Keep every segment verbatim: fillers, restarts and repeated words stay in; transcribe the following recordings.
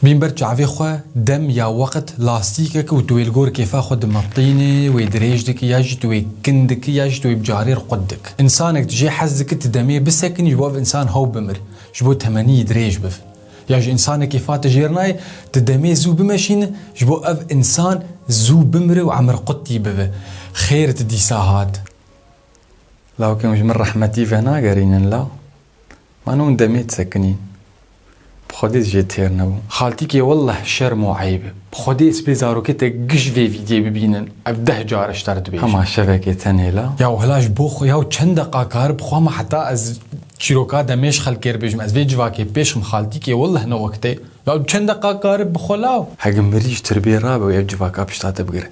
Bîn ber çavê xwe, dem ya weqt lastîkek û tu wê li gor kêfa xwe dimetînî, wê dirêj dikî ya jî tu wê kin dikî ya jî tu wê bi carê re qut dikî. Însanek tu jê hez dikî tu demê bisekinî ji bo ev însan hew bimir, ji bo temenî dirêj bibe. Ya ji însanekî fa te jêr nayê, tu demê zû bimeşîne, ji bo ev însan zû bimire û emir qutî bibe. Xêr tu dîsa hat. Lawkên ji min rehmetî venagerînin law. Man hûn demê disekinîn. Bi Xwedê jê têr nebûm. Xaltîkê wellah şerm û eyb e. Bi Xwedê ez bê zarokê te giş vê vîdiyê bibînin. Ev deh car ji te re dibêjim. Hema şevekê tenê la. Ya hela ji bo xwe, ya çend deqa kar bi xwe ma heta ez çîroka demê ji xelkê re bêjim. Ez vê civakê pêşim xaltîkê, wellah ne wek te. Ya çend deqa kar bi xwe law. Hege mirî ji tirbê rabe û ev civaka pişta te bigire.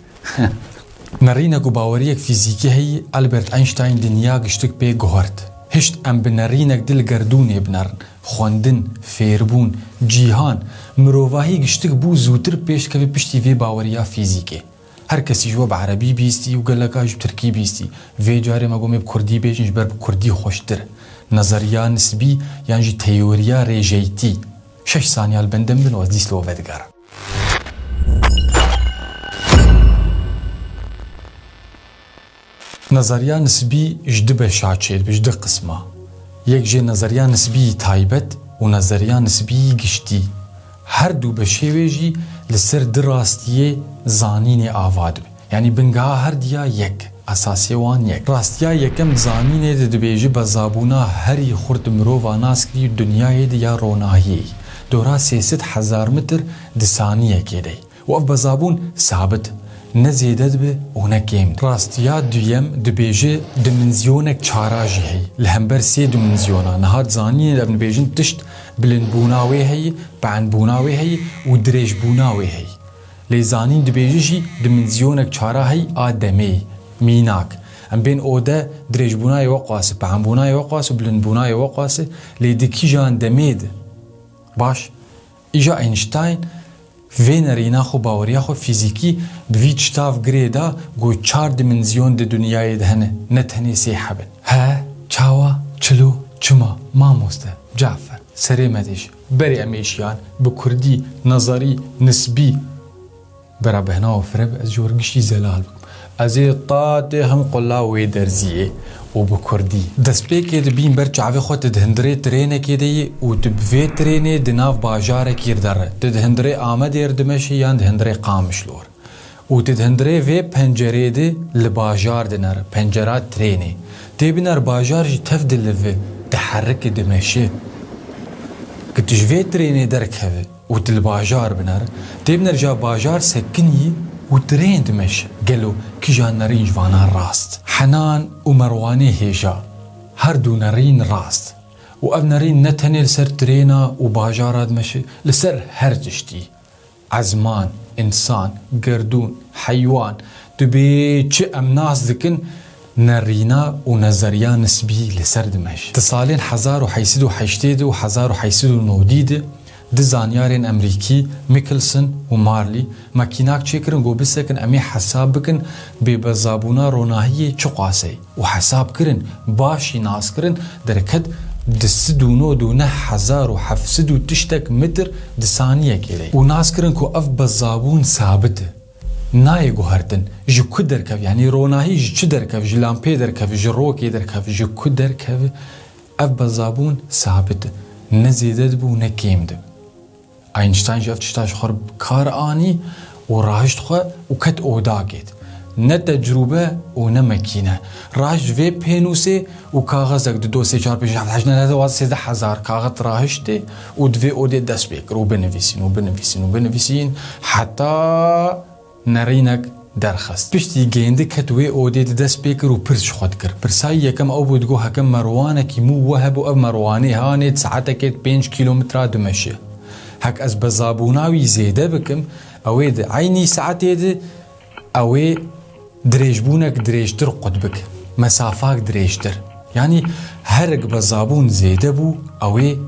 Nerînek û baweriyek fîzîkî heyî, Albert Einstein dinya giştik pê guhert. Hişt em bi nerînek di li gerdûnê binerin. Xwendin, fêrbûn, cîhan, mirovahî giştik bû zûtir pêş dikeve piştî vê baweriya fîzîkê. Her kesî ji we bi erebî bîstî û geleka ji bi tirkî bîstî. Vê carê me got, em ê bi kurdî bêjin, ji ber bi kurdî xweştir e. Nezeriya nisbî yan jî teoriya rêjeytî. Şeş saniya li bendê min bin û ez dîs li we vedigerim. Nezeriya nisbî ji du beşa çêdibe, ji du qisma. Yek jê nezeriya nisbî yî taybet û nezeriya nisbî yî giştî. Her du beşê wê jî li ser du rastiyê zanînê ava dibe. Yanî bingeha her diya yek, esasê wan yek. Rastiya yekem di zanînê de dibêje bezabûna herî xurt mirova nas kirî dinyayê de ya ronahiyê yî. Dora sê sed hezar mitr di saniyekê de yî. Û ev bezabûn sabit, ne zêde dibe û ne kêm dibe. Rastiya duyem dibêje dimenzîyonek çara jî heyî. Li hember sê dimenzîyona niha di zanînê de em dibêjin tişt bilindbûna wê heyî, pehnbûna wê heyî û dirêjbûna wê heyî. Lê zanîn dibêje jî dimenzîyonek çara heyî a demê, mînak. Em bên ode dirêjbûna yê weqas e, pehnbûna yê weqas e, bilindbûna yê weqas e, lê di kîjan demê de? Baş, îja Einstein vê nerîna xwe, baweriya xwe fîzîkî bi vî tişta girê da, got çar dimenzîyon di dinyayê de hene, ne tenê sê heb in. He, çawa, çilo, çima, mamoste, Cafer, serê me dêje. Berê em êşiyan, bi kurdî, nezerî, nisbî. Bera behna û fireb ez ji wir giştî zelal bikim. Ez ê tatê him qula wê derziyê û bi kurdî. Destpêkê di bîn ber çavê xwe tu di hundirê trênekê de yî û tu bi vê trênê di nav bajarekî re de re. Tu di hundirê Amedê re dimeşî yan di hundirê Qamişlo re. Û tu di hundirê vê pencerê de li bajar dinere, pencera trênê. Tê biner bajar jî tev dilive, diherike, dimeşe. Ku tu ji vê trênê derkeve û tu li bajar biner, tê biner ja bajar sekinî û trên dimeşe. Gelo kîjan nerîn ji vana rast? Henan û Merwanê hêja, her du nerîn rast. Û ev nerîn ne tenê li ser trêna û bajara dimeşe, li ser her tiştî. Ezman, însan, gerdûn, heywan, tu bê çi em nas dikin, nerîna û nezeriya nisbî li ser dimeşe. Di salên hezar û heyt sed û heştê de û hezar û heyt sed û newdî de du zanyarên Amerîkî, Michelson û Marley, makînak çêkirin, got bisekin em ê hesab bikin bêbezabûna ronahiyê çiqas e. Û hesab kirin, baş jî nas kirin, derket du sed û nod û neh hezar û heft sed û tiştek mitr di saniyekê de. Û nas kirin ku ev bezabûn sabit e. Nayê guhertin. Ji ku derkev, yanî ronahî ji çi derkev, ji lampê derkev, ji rokê derkev, ji ku derkev, ev bezabûn sabit e. Ne zêde dibe û ne kêm dibe. Einstein ji ev tişta ji xwe re bi kar anî û rahişt xwe û ket odakê de. Ne tecrûbe û ne mekîne. Rahişt vê pênûsê û kaxezek di do sê çar pênc heft heşt neh deh hezar kaxet rahiştê û di vê odê dest pê kir û binivîsîn û binivîsîn û binivîsîn heta nerînek derxist. Piştî gêndi ket wê odê de dest pê kir û pirs ji xwe dikir. Pirsayî yekem ew bû, digot, heke merwanekî mû we hebû, ev merwanê hanê di saetekê de pênc kîlometra dimeşe. Hek ez bezabûna wî zêde bikim, ew ê di eynî saetê de ew ê dirêjbûnek dirêjtir qut bike. Mesafak dirêjtir. Yanî herek bezabûn zêde bû, ew ê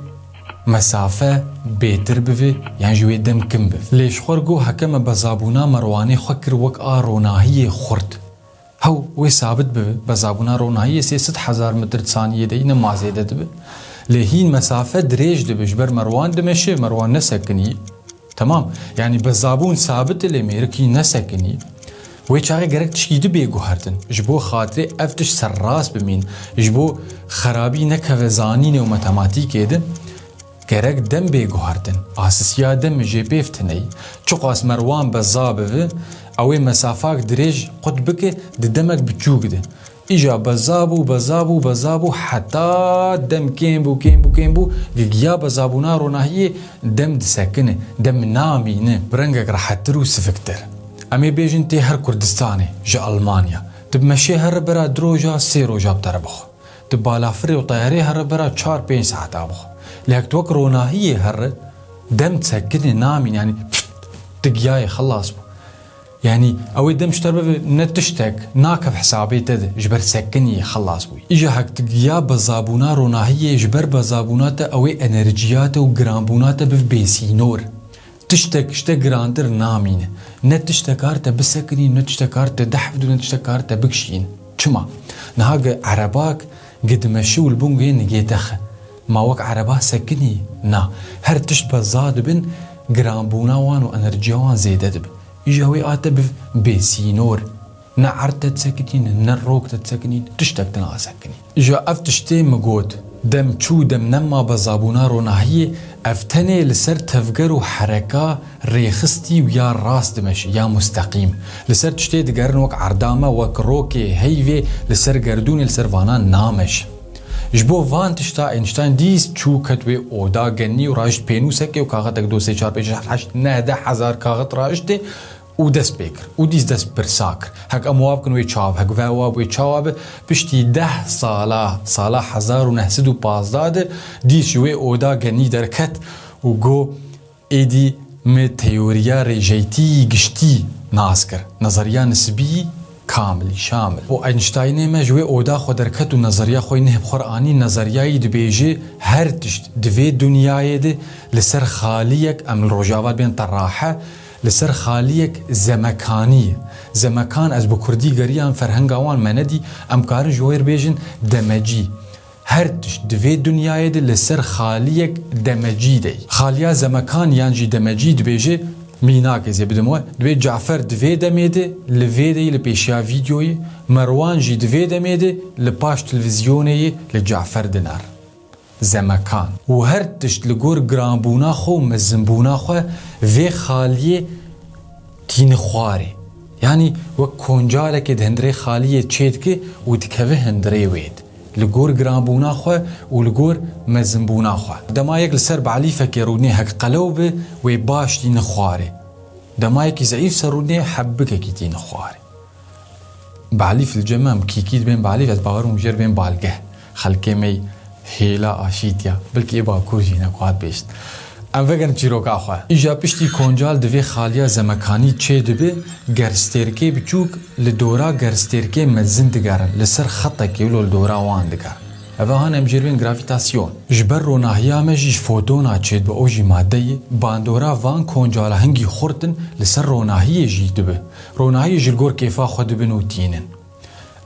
mesafe bêtir bive yan jî wê dem kim bive. Lê ji xwe re got, heke me bezabûna merwanê xwe kir wek a ronahiyê xurt. Hew wê sabit bibe, bezabûna ronahiyê sê sed hezar mitr di saniyê de yî, nema zêde dibe. Lê hîn mesafe dirêj dibe, ji ber merwan dimeşe, merwan nesekinî. Temam. Yanî bezabûn sabit e, lê mêrikî nesekinî. Wê çaxê gerek tişkî di bê guhertin. Ji bo xatirê ev tişt serrast bimîn, ji bo xerabî nekeve zanînê û matematîkê de, gerek dem bê guhertin. Asisiya dem jê pêv tineyî. Çiqas merwan beza bivi, ew ê mesafak dirêj qut bike di demek biçûk de. Îja beza bû, beza bû, beza bû, heta dem kêm bû, kêm bû, kêm bû, gigiya bezabûna ronahiyê dem disekine, dem namîne. Bi rengek rehettir û siviktir. Em ê bêjin tê her Kurdistanê, ji Almanya. Tu bi meşê here bera du roja, sê roja bi te re bixwe. Tu balafirê û teyarê here bera çar pênc saeta bixwe. Lê hek tu wek ronahiyê here dem disekine, namîne, yanî pişt, tu giyayê, xelas bû. Yanî ew ê dem ji te re bibe ne tiştek, nakev hesabê te de, ji ber sekiniyê, xelas bûyî. Îja hek tu giya bezabûna ronahiyê, ji ber bezabûna te ew ê enerjiya te û giranbûna te biv bêsînor. Tiştek ji te girantir namîne. Ne tiştek kar te bisekinî, ne tiştek kar te dehf du, ne tiştek kar te bikişîn. Çima? Niha gi erebak gi dimeşi û li bûngê nigê te xe. Ma wek ereba sekinî? Na. Her tişt beza dibin, giranbûna wan û enerjiya wan zêde dibe. Îja wê a te biv bêsînor. Ne erd te disekinî, ne rok te disekinî, tiştek te nasekinî. Îja ev tiştê min got, dem çû, dem nema bezabûna ronahiyê, ev tenê li ser tevger û hereka rêxistî û ya rast dimeşe, ya musteqîm. Li ser tiştê digerin wek erda me, wek rokê, heyvê, li ser gerdûnê, li ser vana nameşe. Ji bo van tişta Einstein dîs çû ket wê oda genî û raşt pênûsekê û kaxetek do sê çar pênc şeş heşt neh deh hezar kaxet raştê û dest pê kir û dîs dest pirsa kir. Hek em wa bikin wê çawa, hek ve wa wê çawa bi, piştî deh sala, sala hezar û neh sed û pazdeh de dîs ji wê oda genî derket û got, êdî me teoriya rêjeytî giştî nas kir. Nezeriya nisbî kamilî, şamil. Û Einsteinê me ji wê oda xwe derket û nezeriya xwe yê neh bi xwe re anî, nezeriyayî dibêje, her tişt di vê dinyayê de li ser xaliyek, em li Rojava dibên terahe, li ser xaliyek zemekanî ye. Zemekan, ez bi kurdî geriyam, ferhenga wan me nedî, em karin ji wê re bêjin demecî. Her tişt di vê dinyayê de li ser xaliyek demecî de ye. Xaliya zemekan yan jî demecî dibêje, mînakê zê bidim we, dibê Cafer di vê demê de li vê de ye, li pêşiya vîdyoyê, Merwan jî di vê demê de li paş televîzyonê ye, li Cafer dinar. Zemekan. Û her tişt li gor giranbûna xwe û mezinbûna xwe vê xaliyê tîni xwarê. Yanî wek koncalekê di hundirê xaliyê çêdike û dikeve hundirê wê de. Li gor giranbûna xwe û li gor mezinbûna xwe. Dema yek li ser balîfekê rûnê hek qelew be, wê baş tîni xwarê. Dema yekî zeîf ser rûnê hebikekî tîni xwarê. Balîf li cem em kîkî dibên balîf, ez bawer bûm jêr bên balgeh. Xelkê me hêla aşîtiya. Belkî ê bakur jî ne ku hat bêjin. Em vegerin çîroka xwe. Îja piştî koncal di vê xaliya zemekanî çê dibe, gerstêrkê biçûk li dora gerstêrkê mezin digerin, li ser xetekê wilo li dora wan digerin. Eva han em jêr bên gravîtasyon. Ji ber ronahiya me jî ji fotona çêdibe, o jî madde ye, bandora van koncala hingî xurt in, li ser ronahiyê jî dibe. Ronahiyê ji li gor kêfa xwe dibin û tînin.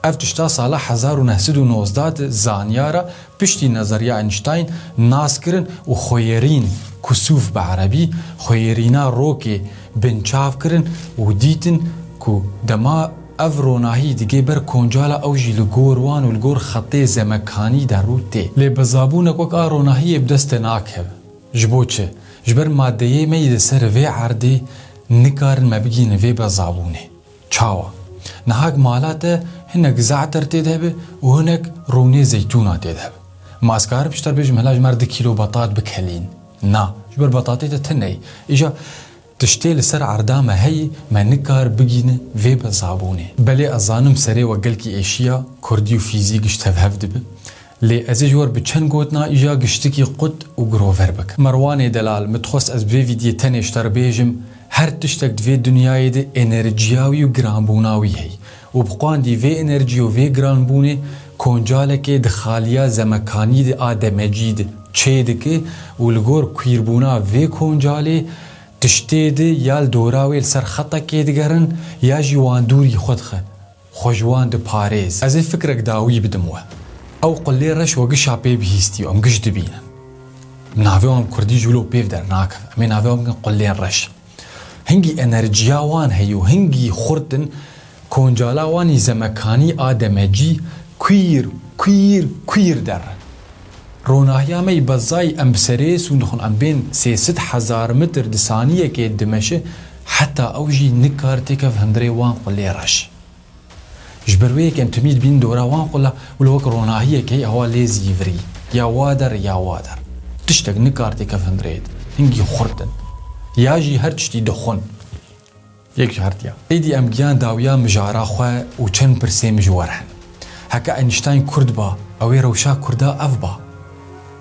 Ev tişta sala hezar û neh sed û nozdeh de zanyara piştî nezeriya Einstein nas kirin û xweyerîn, kusûf bi erebî, xweyerîna rokê binçav kirin û dîtin ku dema ev ronahî digê ber koncala ew jî li gor wan û li gor xetê zemekanî de rû tê. Lê bezabûnek wek a ronahiyê bi dest te nakeve. Ji bo çi? Ji ber madeyê me yî li ser vê erdê nikarin me bigihînin vê bezabûnê. Çawa? Niha mala te hinek ze'ter tê de hebe û hinek rûnê zeytûna tê de hebe. Ma ez karim ji te bêjim hela ji me re du kîlo betat bikelîn? Na, ji ber betatê te tune ye. Îja tiştê li ser erda me heyî, me nikar bigihîne vê bezabûnê. Belê ez zanim serê we gelkî êşiya, kurdî û fîzîk ji tev hev dibe. Lê ez ê ji we re bi çend gotina îja giştikî qut û girover bikim. Merwanê delal, min dixwest ez bi vê vîdyê tenê ji te re bêjim, her tiştek di vê dinyayê de enerjiya wî û giranbûna wî heye. Û bi qandî vê enerjiyê û vê giranbûnê koncalekê di xaliya zemekanî de a demecî de çê dike û li gor kwîrbûna vê koncalê tiştê de ya li dora wê li ser xetekê digerin ya jî wan dûrî xwe dixe. Xwe ji wan diparêz. Ez ê fikrek dawî bidim we. Ew qulê reş we gişa pê bihîstî û em giş dibînin. Navê wan kurdî jî wilo pêv dernakeve. Em ê navê wan bikin qulên reş. Hingî enerjiya wan heye û hingî xurt in, koncala wan î zemekanî a demecî kuîr, kuîr, kuîr der. Ronahiya me yî bezayî em bi serê sûn dixwin, em bên sê sed hezar mitr di saniyekê dimeşe, heta ew jî nikar têkev hundirê wan qulê reş. Ji ber wê yekê em timî dibînin dora wan qula, wilo wek ronahiyek heye, ewa lê zîvirî. Ya wa der, ya wa der. Tiştek nikar têkev hundirê de. Hingî xurt in. Ya jî her tiştî dixwin. Yek ji her tiya. Êdî em giyan dawiya mijara xwe û çend pirsê min ji we re hene. Heke Einstein kurd ba, ew ê rewşa kurda ev ba.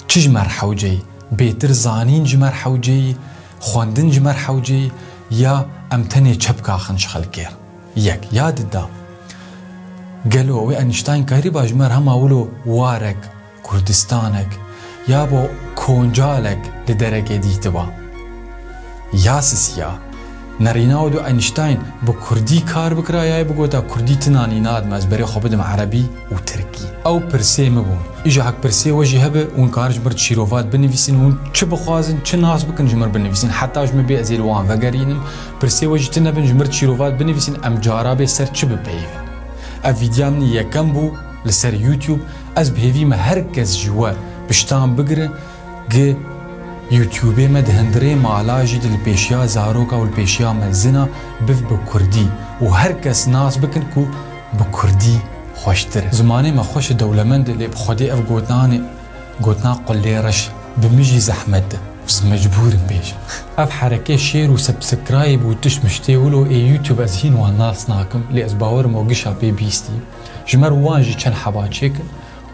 Çi ji me re hewce ye? Bêtir zanîn ji me re hewce ye, xwendin ji me re hewce ye, ya em tenê çepka xin ji xelkê re? Yek. Ya dida, gelo wê Einstein karîba ji me re hema wilo warek, Kurdistanek, ya bo koncalek li derekê dîtiba? Ya sisiya, nerîna wê do Einstein bi kurdî kar bikira, ya yê bigota kurdî ti nanî nadim, ez berê xwe bidim erebî û tirkî? Ew pirsê min bûn. Îja hek pirsê we jî hebe, hûn karin ji mir şîrovat binivîsin, hûn çi bixwazin, çi nas bikin ji mir binivîsin. Heta ji min bê ez ê li wan vegerînim. Pirsê we jî tune bin, ji mir şîrovat binivîsin, em cara bê ser çi bipeyivin. Ev vîdya min yekem bû li ser YouTube. Ez bi hêvî me her kes ji we piştan bigire, gi YouTubeê me di hundirê mala jî di li pêşiya zaroka û li pêşiya mezina biv bi kurdî û her kes nas bikin ku bi kurdî xweştir e. Zimanê me xweş e, dewlemend e, lê bi Xwedê ev gotinanê, gotina qulê reş bi min jî zehmet e. Ez mecbûr im bêjim. Ev hereke share û subscribe û tişt miştê wilo ê YouTube ez hîn wan nas nakim, lê ez bawer im o gişa pê bîstî. Ji me re wan jî çend heba çêkin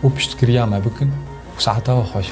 û piştgiriya me bikin û saeta we xweş.